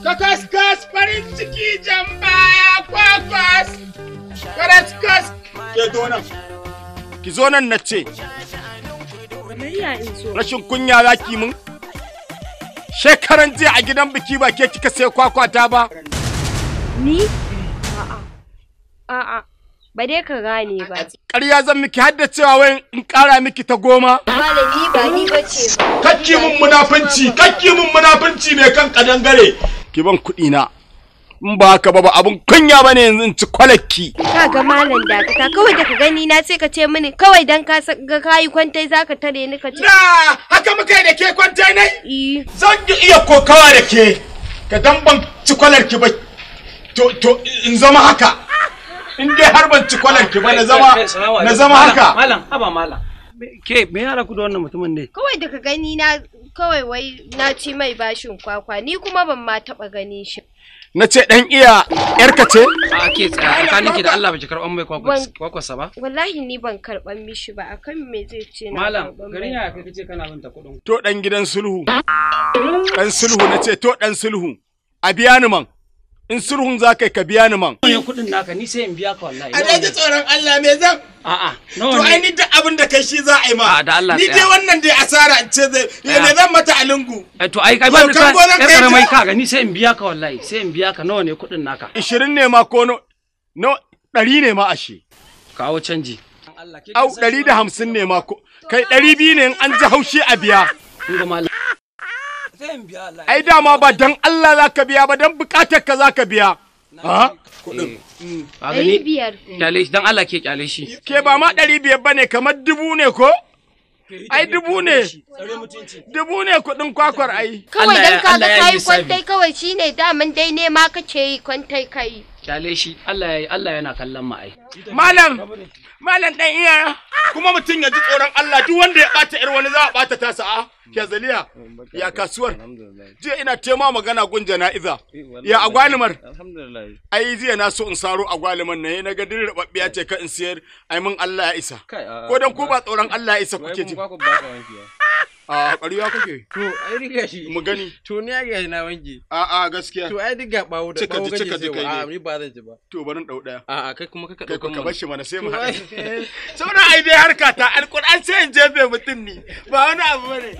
Kakaskas farin ciki jan baya kwakwas. Karaskas. Ke zo nan. Ki zo nan na ce. Rashin kunya za ki mun? Shekaran jiya a gidan biki ba ke kika sai kwakwata ba? Ni? A'a. A'a. Ba dai ka gane ba. Ƙarya zan miki har da cewa wai in ƙara miki ta 10. Malami ba ni bace ba. Kakki mun munafunci, kakki mun munafunci mai kan kadangare. Ki ban kuɗi na. In ba haka ba ba abun kunya bane yanzu in ci kwalakki. Ka ga malam dakata kawai da ka gani na sai ka ce mini kawai dan ka ga kayi kwantai zaka tare ni ka ce. Na haka muka yi da ke kwantai nai? Zan iya kokawa da ke. Ka dan ban ci kwalarki ba. To in zama haka. In dai har ban ci kwalarki ba na zama haka. Malam, haba malam. Ke me yara ku da wannan mutumin ne? Kawai da ka gani na kawai wai na ci mai bashin kwakwa ni kuma ban ma taba gani shi. Na ce dan iya yarka ce? A ke tsaya tsakanin ki da Allah baki karban mai kwakwarsa ba? Wallahi ni ban karban mishi ba akan me zai ce na Malam, garin yaya kai kace kana bin ta kuɗin? To dan gidan sulhu. Dan sulhu na ce to dan sulhu. A biya ni man. In sulhun za ka yi ka biya ni man. Ne kuɗin naka ni sai in biya ka wallahi. A dai ji tsoron Allah me zan? A'a. To ai ni duk abin da kai shi za a yi ma. A da Allah Ni dai wannan dai asara in ce zai ne zan mata a lungu. Eh to ai kai ba ni ka yar karamai ka ga ni sai in biya ka wallahi sai in biya ka nawa ne kuɗin naka. 20 ne ma ko no 100 ne ma ashe. Kawo canji. Au 150 ne ma ko kai 200 ne in an ji haushi a biya. Ai dama ba dan Allah za ka biya ba dan bukatar ka za ka biya. Ha? Kuɗin. 500. Kyale shi dan Allah ke kyale shi. Ke ba ma 500 bane kamar 1000 ne ko? Ai 1000 ne. 1000 ne kuɗin kwakwar ai. Kawai dan ka ga kai kwantai kawai shine daman dai ne ma kace yi kwantai kai. Kyale shi Allah ya Allah yana kallon mu ai. Malam Malam dan iya kuma mutum ya ji tsoron Allah duk wanda ya bata yar wani za a bata tasa a ke zaliya ya kasuwar jiya ina tema magana gun jana'iza ya agwalimar ai jiya na so in saro agwalimar na na ga din rababbiya ce ka in siyar ai mun Allah ya isa ko dan ku ba tsoron Allah ya isa kuke ji a ƙarya kake to ai riga shi mu gani to ni ga na wanke a a gaskiya to ai diga bawo da bawo cika ji kai a ni ba zan ci ba to bari dau daya a a kai kuma kaka dauka ka bar shi mana sai mu haɗa saboda ai dai harka ta alƙur'an sai in jefe mutum ni ba wani abu bane.